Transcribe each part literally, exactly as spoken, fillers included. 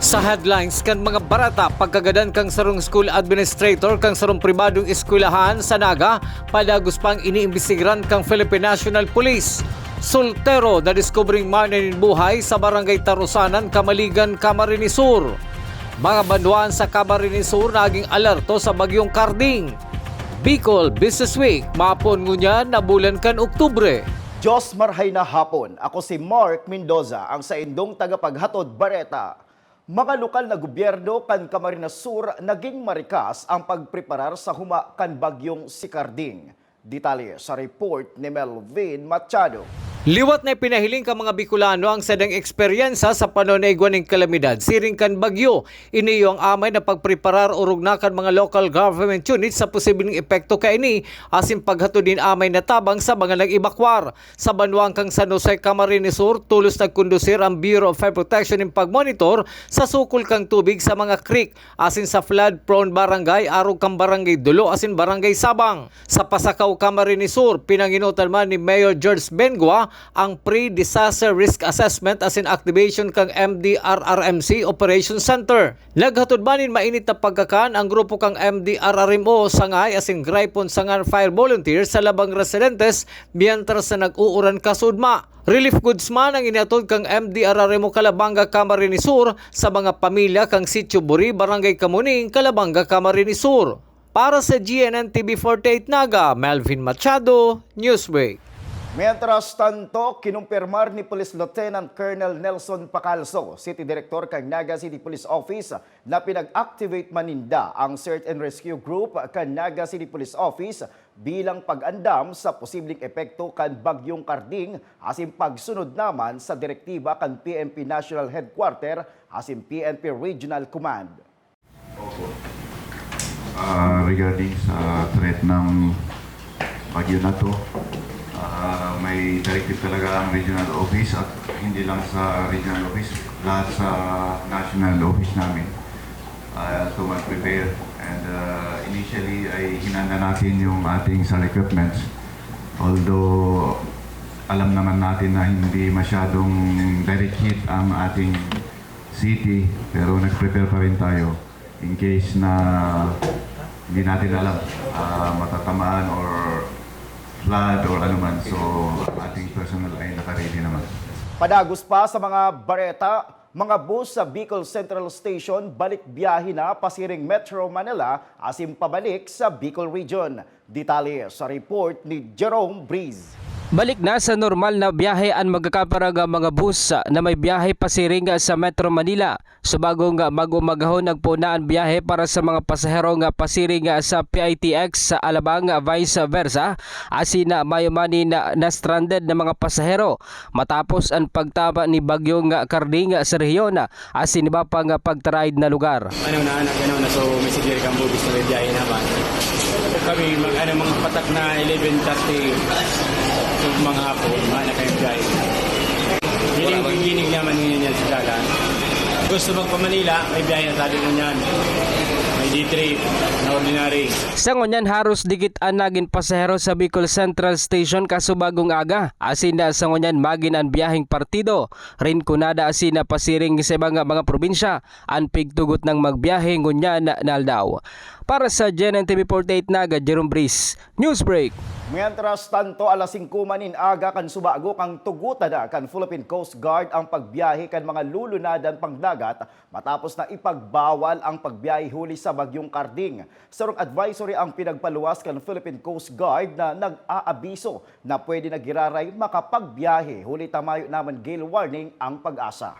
Sa headlines kan mga bareta, pagkagadan kan sarong school administrator kan sarong pribadong eskwelahan sa Naga, padagos pang iniimbestigaran kan Philippine National Police. Soltero nadiskubreng mayo na nin buhay sa Barangay Tarusanan, Camaligan, Camarines Sur. Mga banwaan sa Camarines Sur naging alerto sa Bagyong Karding. Bicol Business Week, maapon ngunyan na bulan kan Oktubre. Diyos marhay na hapon. Ako si Mark Mendoza, ang saindong tagapaghatod bareta. Mga lokal na gobyerno kan Camarines Sur naging marikas ang pagpreparar sa huma kan bagyong si Karding. Detalye sa report ni Melvin Machado. Liwat na ipinahiling kan mga Bicolano ang sadang eksperyensa sa panahon na igwa nin kalamidad siring kan bagyo. Ini iyo ang amay na pagpreparar orog na kan mga local government unit sa posibleng epekto kaini asin paghatod nin amay na tabang sa mga nag-ebakwar. Sa banwaan kan San Jose, Camarines Sur, tolos nagkondusir ang Bureau of Fire Protection nin pagmonitor sa sukol kan tubig sa mga creek asin sa flood-prone barangay, arog kan Barangay Dolo asin Barangay Sabang. Sa Pasacao, Camarines Sur, pinangenotan man ni Mayor George Bengua ang pre-disaster risk assessment asin activation kan M D R R M C Operation Center. Naghatod man nin mainit na pagkakan ang grupo kan M D R R M O Sangay asin Gripon Sangan Fire Volunteers sa labang residentes mientras na nag-uuran kasudma. Relief goods man ang inihatod kan M D R R M O Calabanga, Camarines Sur sa mga pamilya kan Sitio Buri, Barangay Kamuning, Calabanga, Camarines Sur. Para sa G N N T V forty-eight Naga, Melvin Machado, Newsbreak. Mientras tanto, kinumpirmar ni Police Lieutenant Colonel Nelson Pacalso, City Director kan Naga City Police Office, na pinag-activate man ninda ang Search and Rescue Group kan Naga City Police Office bilang pag-andam sa posibleng epekto kan Bagyong Karding asin pagsunod naman sa direktiba kan P N P National Headquarter asin P N P Regional Command. Opo. Ah, regarding sa threat ng bagyo na 'to, ah, may directive talaga ang regional office at hindi lang sa regional office, lahat sa national office namin, ah, to mag-prepare. And, ah, initially ay hinanda natin yung ating S A R equipments. Although alam naman natin na hindi masyadong direct hit ang ating city, pero nag-prepare pa rin tayo in case na hindi natin alam, ah, matatamaan or flood or ano man. So, ang ating personnel ay naka-ready naman. Padagos pa sa mga bareta, mga bus sa Bicol Central Station balik biyahe na pasiring Metro Manila asin pabalik sa Bicol Region. Detalye sa report ni Jerome Breeze. Balik na sa normal na biyahe an magkakaparang mga bus na may biyahe pasiring sa Metro Manila. Subagong mag-umagahon nagpoon na an biyahe para sa mga pasahero nga pasiring sa P I T X sa Alabang, vice versa, asin na mayo man nin na-stranded na mga pasahero matapos an pagtama ni Bagyong Karding sa rehiyon asin iba pang pagtaraid na lugar. Ano na, ano, ano na, so may sige kang bugis na may biyahe naman. Kami, mag, ano, mga patak na eleven thirty, so, mga hapon, mga na kayong biyahe. Gining, gining naman yun yan sa dalan. Gusto magpa-Manila, may biyahe na sabi mo niyan. May D three na ordinary. Sa ngunyan, haros dikit an nagin pasahero sa Bicol Central Station kasubagong aga. Asin na sa ngunyan, magin an biyaheng partido. Rinconada asin na pasiring sa iba nga mga probinsya an pigtugot nang magbiyahe ngunyan na aldaw. Para sa G N N T V forty-eight Naga, Jerome Breeze, Newsbreak. Mientras tanto, alas singko man nin aga kan subago kan tugutan na kan Philippine Coast Guard ang pagbiyahe kan mga lulunadan pangdagat matapos na ipagbawal ang pagbiyahe huli sa Bagyong Karding. Sarong advisory ang pinagpaluwas kan Philippine Coast Guard na nag-aabiso na pwede na giraray makapagbiyahe huli ta mayo naman gale warning ang PAGASA.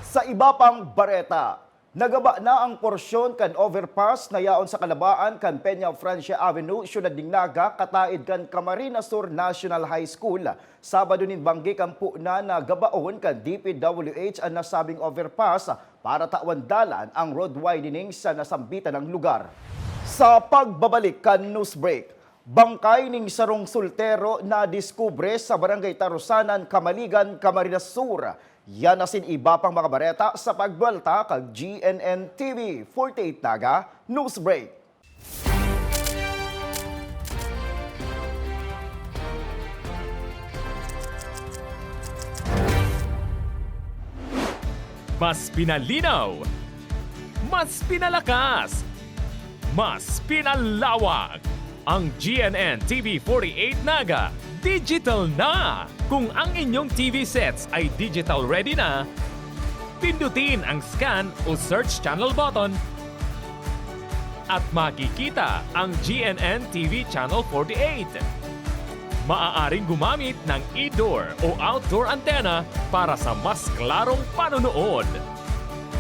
Sa iba pang bareta, nagaba na ang porsyon kan overpass na yaon sa kalabaan kan Peña Francia Avenue, Siyudad nin Naga, kataed kan Camarines Sur National High School. Sabado nin banggi kan poon na gabaon kan D P W H an nasabing overpass para tawan dalan ang road widening sa nasambitan na lugar. Sa pagbabalik kan Newsbreak, bangkay nin sarong soltero nadiskubre sa Barangay Tarusanan, Camaligan, Camarines Sur. Yan asin iba pang mga bareta sa pagbuwelta kan G N N T V forty-eight Naga Newsbreak. Mas pinalinaw, mas pinalakas, mas pinalawak. Ang G N N T V forty-eight Naga digital na! Kung ang inyong T V sets ay digital ready na, pindutin ang scan o search channel button at makikita ang G N N T V Channel forty-eight. Maaaring gumamit ng indoor o outdoor antenna para sa mas klarong panonood.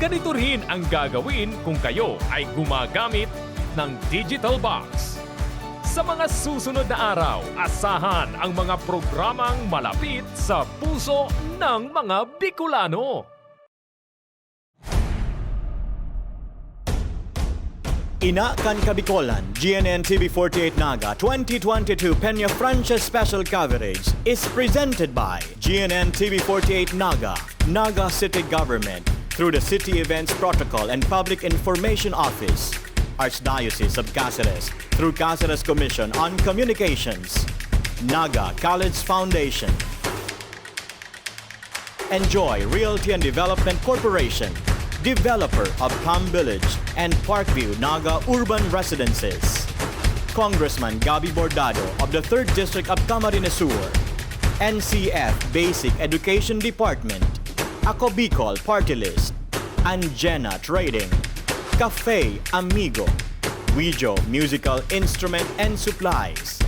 Ganito rin ang gagawin kung kayo ay gumagamit ng digital box. Sa mga susunod na araw, asahan ang mga programang malapit sa puso ng mga Bicolano. Ina kan Kabikolan, G N N T V forty-eight Naga twenty twenty-two Peña Francia Special Coverage is presented by G N N T V forty-eight Naga, Naga City Government, through the City Events Protocol and Public Information Office, Archdiocese of Caceres, through Caceres Commission on Communications, Naga College Foundation, Enjoy Realty and Development Corporation, developer of Palm Village and Parkview Naga Urban Residences. Congressman Gabby Bordado of the third District of Camarines Sur, N C F Basic Education Department, Ako Bicol Party List, Anjena Trading, Cafe Amigo, Wijo Musical Instrument and Supplies,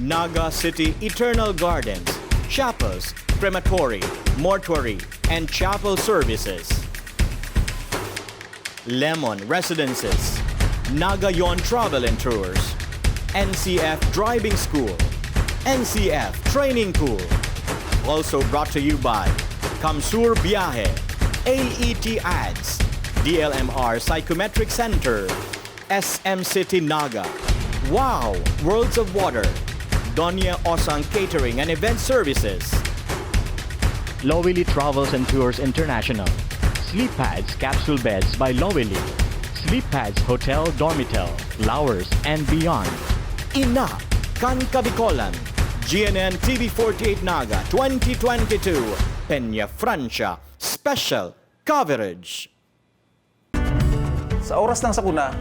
Naga City Eternal Gardens, Chapels, Crematory, Mortuary, and Chapel Services, Lemon Residences, Nagayon Travel and Tours, N C F Driving School, N C F Training Pool. Also brought to you by Kamsur Biyahe, A E T Ads, D L M R Psychometric Center, S M City Naga, Wow Worlds of Water, Doña Osang Catering and Event Services, Lowili Travels and Tours International, Sleep Pads Capsule Beds by Lowili, Sleep Pads Hotel Dormitel, Lowers and Beyond. Ina kan Kabikolan, G N N T V forty-eight Naga twenty twenty-two, Peña Francia Special Coverage. Sa oras ng sakuna,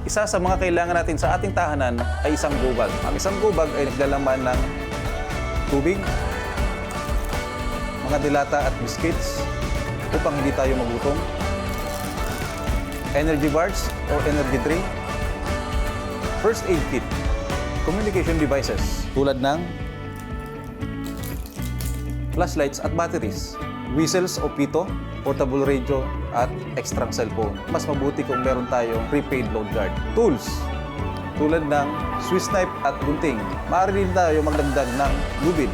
isa sa mga kailangan natin sa ating tahanan ay isang gobag. Ang isang gobag ay naglalaman ng tubig, mga delata at biscuits upang hindi tayo magutom, energy bars or energy drink, first aid kit, communication devices tulad ng flashlights at batteries, whistles o pito, portable radio, at extrang cellphone. Mas mabuti kung meron tayong prepaid load guard. Tools, tulad ng Swiss knife at gunting. Maaari din tayo magdagdag ng lubid.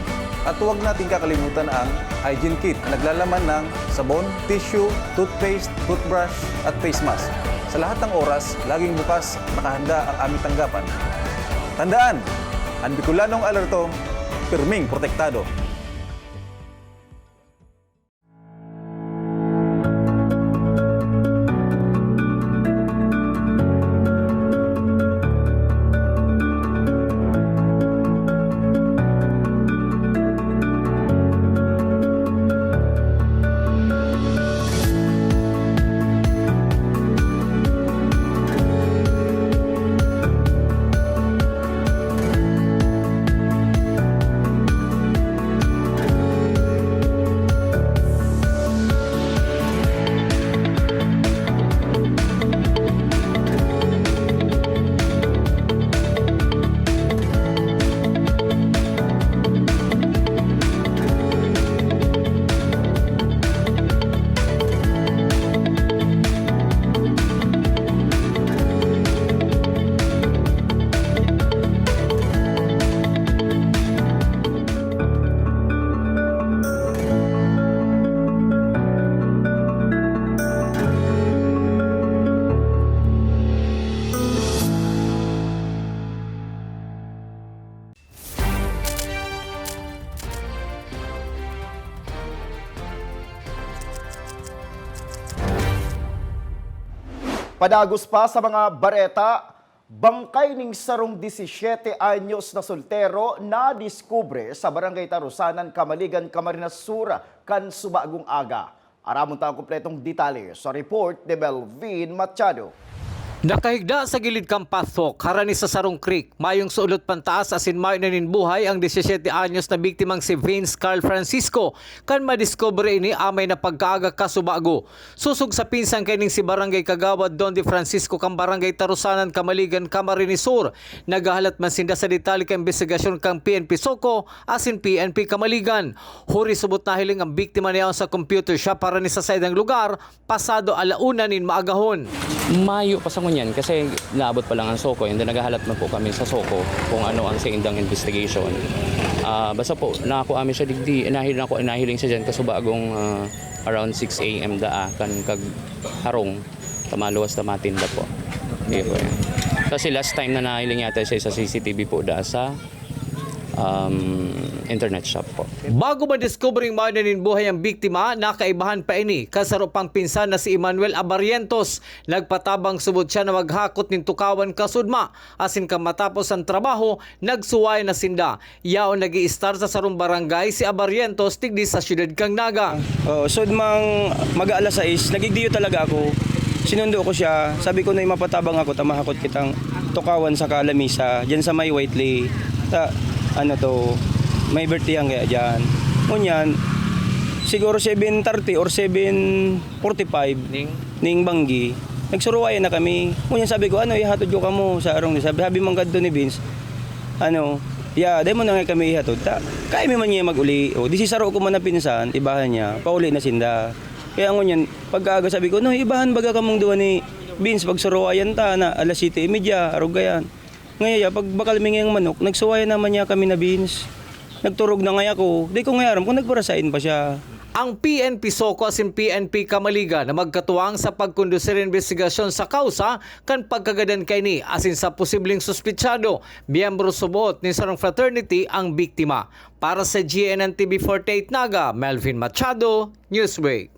At huwag nating kakalimutan ang hygiene kit na naglalaman ng sabon, tissue, toothpaste, toothbrush, at face mask. Sa lahat ng oras, laging bukas, nakahanda ang aming tanggapan. Tandaan, ang Bicolanong alerto, pirming protektado. Padagos pa sa mga bareta, bangkay ning sarong disisiete anyos na soltero nadiskubre sa Barangay Tarusanan, Camaligan, Camarines Sur, kan subagong aga. Aramon ta ang kompletong detalye sa report ni Melvin Machado. Nakahigda sa gilid kan pathok, harani sa sarong creek, mayong sulot pantaas asin mayo na nin buhay ang disisiyete anyos na biktimang si Vince Carl Francisco, kan madiskubre ini amay na pagkaaga kasubago. Sosog sa pinsan kaining si Barangay Kagawad Don De Francisco kan Barangay Tarusanan, Camaligan, Camarines Sur, naghahalat man sinda sa detalye kan imbestigasyon kan P N P SOCO asin P N P Camaligan. Huri subot nahiling ang biktima na yaon sa computer shop harani sa saindang lugar, pasado ala una nin maagahon. Mayo pa sa ngunyan kasi naabot pa lang ang SOCO, and then naghahalat man po kami sa SOCO kung ano ang saindang investigation. Ah, basta po, nakuha mi siya digdi, nahi-, naku-, nahiling siya dyan kasubagong, ah, around six a m daa, kan kagharong, tamaluwas na matinda po. Iyo po yan. Kasi last time na nahiling yata siya sa C C T V po, da sa, um, internet shop po. Bago madiskubre ang mayo na nin buhay ang biktima, nakaibahan pa ini kan saro pang pinsan na si Emmanuel Abarrientos. Nagpatabang subot siya na maghakot nin tukawan kasudma, asin kan matapos ang trabaho, nagsuwayan na sinda. Yaon nag-iistar sa sarong barangay si Abarrientos, digdi sa siyudad kan Naga. Oo, sudmang mag-aalas sais, nagigdiyo talaga ako. Sinundo ko siya. Sabi ko na mapatabang ako, ta mahakot kitang tukawan sa kalamisa, dyan sa may Whiteley. Ta, ano to, may birthday ang kaya dyan. Ngunyan, siguro seven thirty or seven forty-five, Ning? ning banggi, nagsuruwayan na kami. Ngunyan sabi ko, "Ano, ihatod ko kamo sa arong ni?" Sabi, sabi man kadto ni Vince, ano, "Ya, dai mo na nga kami ihatod ta. Kaya mi man niya mag-uli." O, di si saro ko man na pinsan, ibahan niya, pauli na sinda. Kaya ngunyan, pagkaaga sabi ko, "No, ibahan baga kamong duwa ni Vince, pagsuruwayan ta na alas siyete y media, arog gayan." Ngaya, pag bakal mi ngayang manok, nagsuwayan naman niya kami na Vince. Nagturog na ngaya ako, di ko ngaya aram kung nagparasain pa siya. Ang P N P SOCO asin P N P Camaligan na magkatuwang sa pagkondusir nin imbestigasyon sa kausa kan pagkagadan kaini asin sa posibleng suspetsado, miyembro subot nin sarong fraternity ang biktima. Para sa G N N T V forty-eight Naga, Melvin Machado, Newsbreak.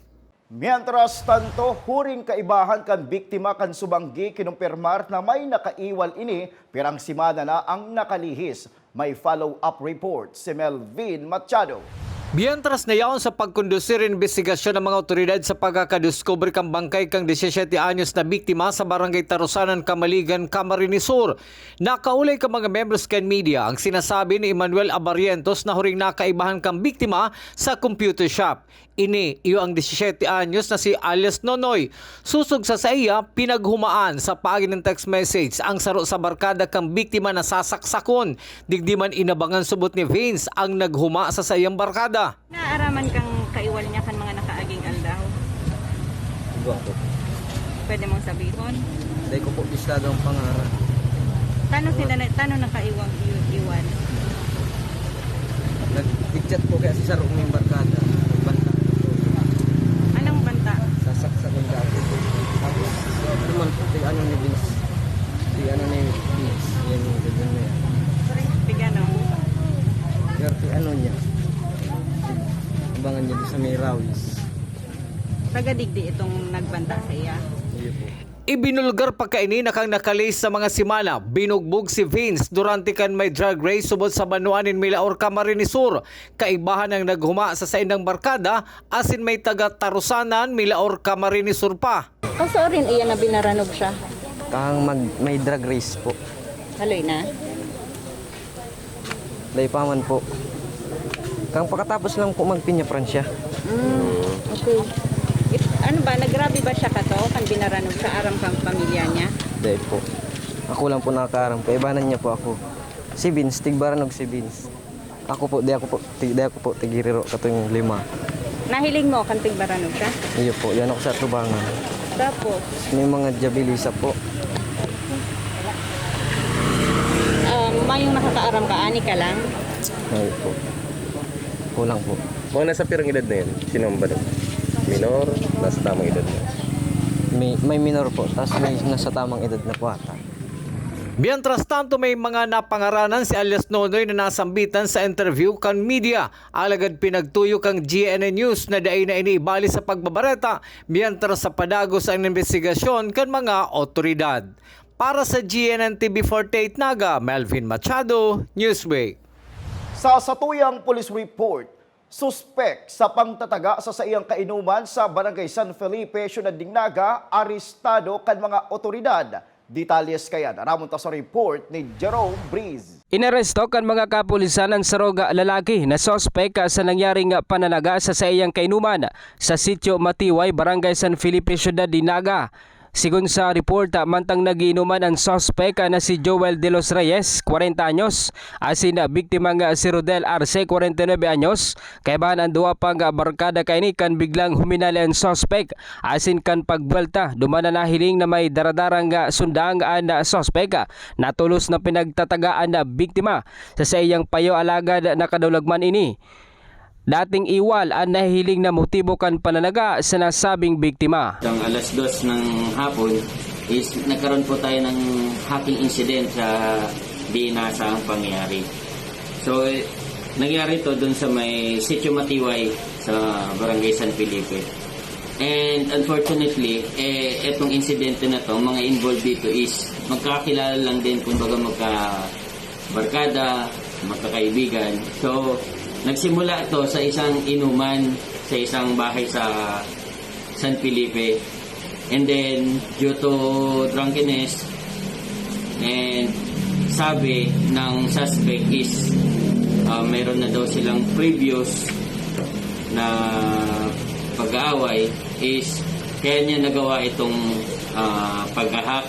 Mientras tanto, huring kaibahan kan biktima kan subanggi, kinumpirmar na may nakaiwal ini, pirang semana na ang nakalihis. May follow-up report si Melvin Machado. Mientras na yaon sa pagkondusir nin imbestigasyon ng mga awtoridad sa pagkakadiskubre kan bangkay kan disisiyete anyos na biktima sa Barangay Tarusanan, Camaligan, Camarines Sur, nakaulay kan mga miyembros kan media ang sinasabi ni Emmanuel Abarrientos na huring nakaibahan kan biktima sa computer shop. Ini iyo ang disisiyete anyos na si alias Nonoy. Sosog sa saiya, pinaghumaan sa paagi nin text message ang saro sa barkada kan biktima na sasaksakon. Digdi man inabangan subot ni Vince ang naghuma sa saiyang barkada. Naaraman kang kaiwal niya kan mga nakaaging aldaw? Igwa po. Pwede mong sabihon? Dai ko po bistado ang pangaran. Tano sila na, tano nakaiwang i-, iwan? Nag-chat po kaya si Saro ng barkada. Banta. Anong banta? Sasaksak ng dati. Tapos, duman po kay ano ni Vince. Si ano ni Vince. Yan yung ganyan na yan. Tigano? Pero si ano niya. Abangan niya sa may Rawis. Taga digdi itong nagbanta sa iya? Iyo po. Ibinulgar pa kaini na kan nakalihis na mga semana, binugbog si Vince durante kan may drag race subot sa banwaan nin Milaor, Camarines Sur. Kaibahan ang naghuma sa saindang barkada, asin may taga Tarusanan, Milaor, Camarines Sur pa. Kaso rin iya na binaranog siya. Kahang mag-, may drag race po. Haloy na? Dai pa man po. Kang pakatapos lang po magpinya Francia. Mm, okay. It-, ano ba, nagrabe ba siya kato? Kan binaranog siya, aram kang pamilya niya? Dai po. Ako lang po nakakaaram. Kaibanan niya po ako. Si Vince, tigbaranog si Vince. Ako po, di ako po, ti-, di ako po, tigiriro katong lima. Nahiling mo kan tigbaranog siya? Iyo po, yan ako sa tubangan. Tapos? May mga jabilisa po. Um, mayong nakakaaram ka, ani ka lang? Ay po. Kulang po. Mga nasa pirang edad na yan? Sino ang barog? Minor? Nasa tamang edad na? May, may minor po, tapos may nasa tamang edad na po ata. Mientras tanto, may mga napangaranan si alias Nonoy na nasambitan sa interview kan media. Alagad pinagtuyo kang G N N News na dai na ini ibali sa pagbabareta mientras sa padagos ang imbestigasyon kan mga otoridad. Para sa G N N T V forty-eight Naga, Melvin Machado, Newsbreak. Sa satuyang police report, Suspek sa pangtataga sa saiyang kainuman sa Barangay San Felipe, Syudad nin Naga, arestado kan mga otoridad. Detalles kaiyan, aramon ta sa report ni Jerome Breeze. Inaresto kan mga kapulisan an sarong lalaki na suspek sa nangyaring pananaga sa saiyang kainuman sa Sitio Matiway, Barangay San Felipe, Syudad nin Naga. Sigon sa report, mantang nag-iinuman an suspek na si Joel de los Reyes, kwarenta anyos, asin biktimang si Rodel Arce, kwarenta y nuebe anyos, kaibahan an duwa pang barkada kaini kan biglang huminale an suspek asin kan pagbuwelta, duman na nahiling na may daradarang sundang an suspek. Natolos na pinagtataga an biktima sa saiyang payo, alagad nakadaulag man ini. Dating iwal an nahihiling na motibo kan pananaga sa nasabing biktima. Tang alas dos ng hapon is nagkaroon po tayo ng hacking incident sa di inaasahang pangyayari. So, eh, nangyari to dun sa may Sitio Matiway sa Barangay San Felipe. And unfortunately, eh, etong insidente na to, ang mga involved dito is magkakilala lang din, kumbaga magka-barkada, magkakaibigan. So, nagsimula to sa isang inuman, sa isang bahay sa San Felipe. And then, due to drunkenness, and sabi ng suspect is, ah, meron na daw silang previous na pag-aaway, is kaya niya nagawa itong, ah, paghahack.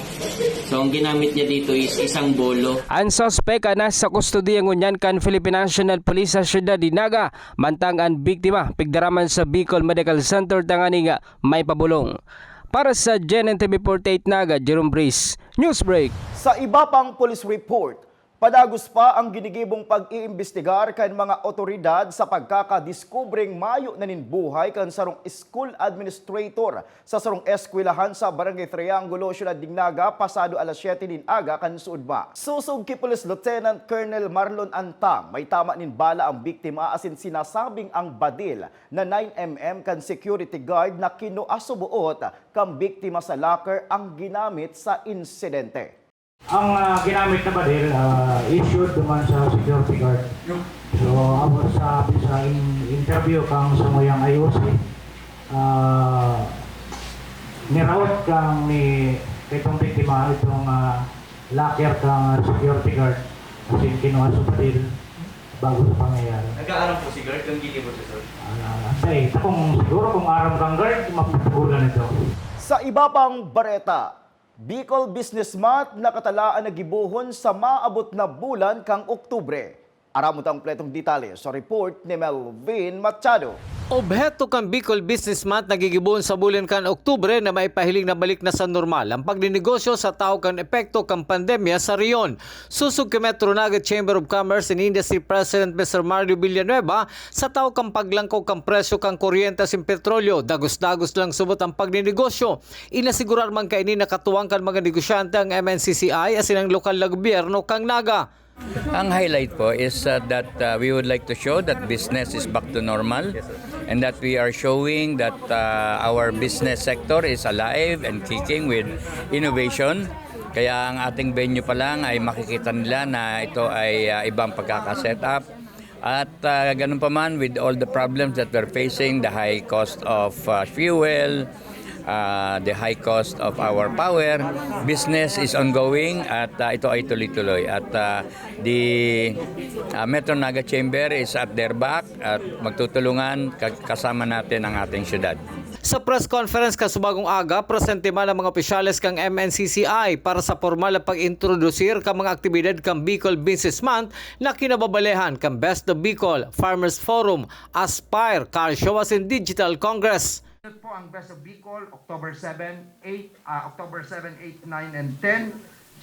So, ang ginamit niya dito is isang bolo. An suspek nasa kustodiya ngunyan kan Philippine National Police sa siyudad nin Naga, mantang an biktima pigdaraman sa Bicol Medical Center tanganing maipabolong. Para sa G N N T V forty-eight Naga, Jerome Breeze, Newsbreak. Sa iba pang police report, padagos pa ang ginigibong pag-iimbestigar kan mga otoridad sa pagkakadiskubreng mayo na nin buhay kan sarong school administrator sa sarong eskwelahan sa Barangay Triangulo, Siyudad nin Naga, pasado alas siyete nin aga kan suodma. Sosog ki Police Lieutenant Colonel Marlon Antang, may tama nin bala ang biktima asin sinasabing ang badil na nine M M kan security guard na kinua suboot kan biktima sa locker ang ginamit sa insidente. Ang, ah, ginamit na badil, ah, issued duman sa security guard. So, I was, ah, sa in-, interview kang samuyang I O C, ah, niraot kang ni, itong biktima, itong, ah, locker kang, ah, security guard. As in, kinuha sa badil bago sa pangyayari. Nag-aaram po si guard kung ginibo siya, sir? Ah, hindi. Ito kung siguro kung aram kang guard, mapupugulan ito. Sa iba pang bareta, Bicol Business Month nakatalaan na gibohon sa maabot na bulan kang Oktubre. Aramon ta an kompletong detalye sa report ni Melvin Machado. Obheto kan Bicol Business Month na gigibohon sa bulan kan Oktubre na maipahiling na balik na sa normal ang pagninegosyo sa tahaw kan epekto kan pandemya sa rehiyon. Sosog ki Metro Naga Chamber of Commerce and Industry President Mister Mario Villanueva, sa tahaw kan paglangkaw kan presyo kan kuryente asin petrolyo, dagos-dagos lang subot ang pagninegosyo. Inasigurar man kaini na katuwang kan mga negosyante ang M N C C I asin ang lokal na gobyerno kan Naga. Ang highlight po is, uh, that, uh, we would like to show that business is back to normal and that we are showing that, uh, our business sector is alive and kicking with innovation. Kaya ang ating venue pa lang ay makikita nila na ito ay, uh, ibang pagkaka-setup. At, ah, ganun pa man, with all the problems that we're facing, the high cost of, ah, fuel, ah, the high cost of our power, business is ongoing at, ah, ito ay tuloy-tuloy. At, ah, the, ah, Metro Naga Chamber is at their back at magtutulungan ka-, kasama natin ang ating syudad. Sa press conference kasubagong aga, presente man ang mga opisyales kan M N C C I para sa pormal na pag-introdusir kan mga aktibidad kan Bicol Business Month na kinababalehan kan Best of Bicol, Farmers Forum, Aspire, Car Show asin Digital Congress. Ito po ang Best of Bicol, October seven, eight, ah, October seven, eight, nine, and ten.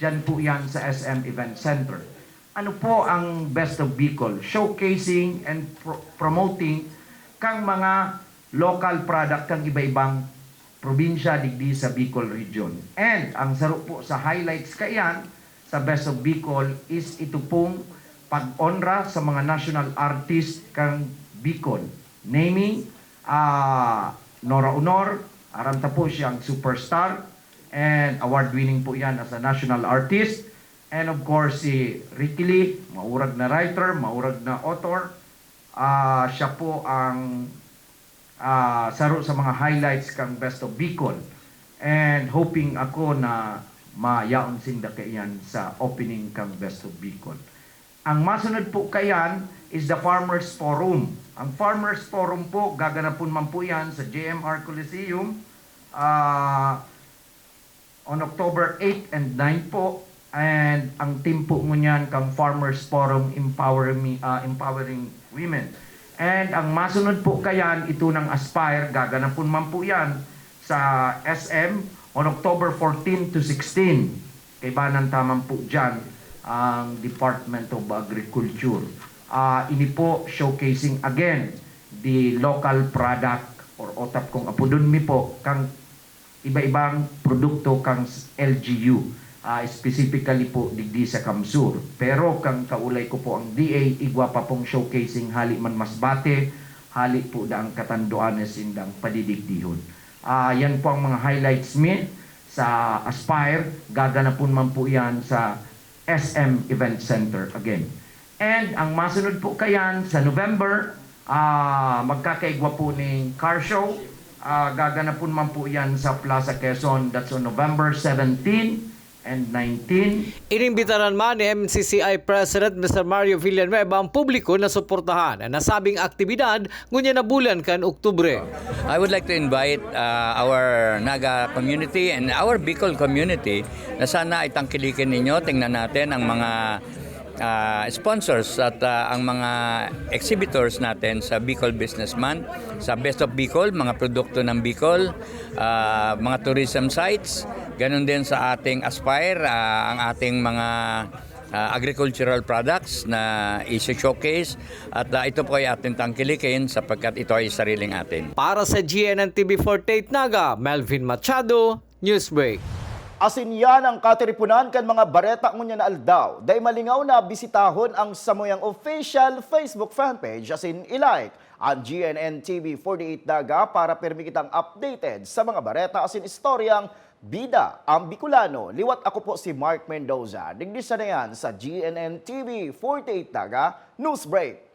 Diyan po yan sa S M Event Center. Ano po ang Best of Bicol? Showcasing and pro-, promoting kang mga local product kang iba-ibang probinsya digdi sa Bicol Region. And ang saro po sa highlights kaiyan sa Best of Bicol is ito pong pag-onra sa mga national artist kang Bicol. Naming, ah, Nora Honor, aram ta po siyang superstar and award-winning po yan as a national artist. And of course, si Ricky Lee, maurag na writer, maurag na author, Ah, siya po ang, ah, saro sa mga highlights kang Best of Bicol. And hoping ako na mayaon sinda kaiyan sa opening kang Best of Bicol. Ang masunod po kaiyan is the Farmers Forum. Ang Farmers Forum po, gaganapon man po yan sa J M R Coliseum. Ah, on October eight and nine po. And ang theme po ngunyan kang Farmers Forum Empowering, ah, Empowering Women. And ang masunod po kaiyan, ito ng Aspire, gaganapon man po yan sa S M on October fourteen to sixteen. Kaibanan taman po dyan ang Department of Agriculture. Ah, ini po showcasing again the local product or otap kung apodon mi po kang iba-ibang produkto kang s-, L G U, ah, specifically po digdi sa Kamsur. Pero kang kaulay ko po ang D A, igwa pa pong showcasing hali man Masbate, hali po daang Catanduanes sindang padidigdihon. Ah, yan po ang mga highlights mi sa Aspire. Gaganapon man po yan sa S M Event Center again. And ang masunod po kaiyan sa November, ah, magkakaigwa po ning car show. Ah, gaganapon man po yan sa Plaza Quezon. That's on November seventeen and nineteen. Inimbitaran man ni M C C I President Mister Mario Villanueva ang publiko na suportahan ang nasabing aktibidad ngunyan na bulan kan Oktubre. I would like to invite uh, our Naga community and our Bicol community na sana ay tangkilikin ninyo, tingnan natin ang mga uh, sponsors at uh, ang mga exhibitors natin sa Bicol Business Month, sa Best of Bicol, mga produkto ng Bicol, uh, mga tourism sites, ganun din sa ating Aspire, uh, ang ating mga uh, agricultural products na i-showcase at uh, ito po ay ating tangkilikin sapagkat ito ay sariling atin. Para sa G N N T V forty-eight Naga, Melvin Machado, Newsbreak. Asin yan ang katiripunan kan mga bareta ngunyan na aldaw. Dai malingaw na bisitahon ang samuyang official Facebook fanpage asin i-like ang G N N T V forty-eight Naga para pirmi kitang updated sa mga bareta asin istoryang bida ang Bicolano. Liwat ako po si Mark Mendoza. Digdi sa na yan sa G N N T V forty-eight Naga Newsbreak.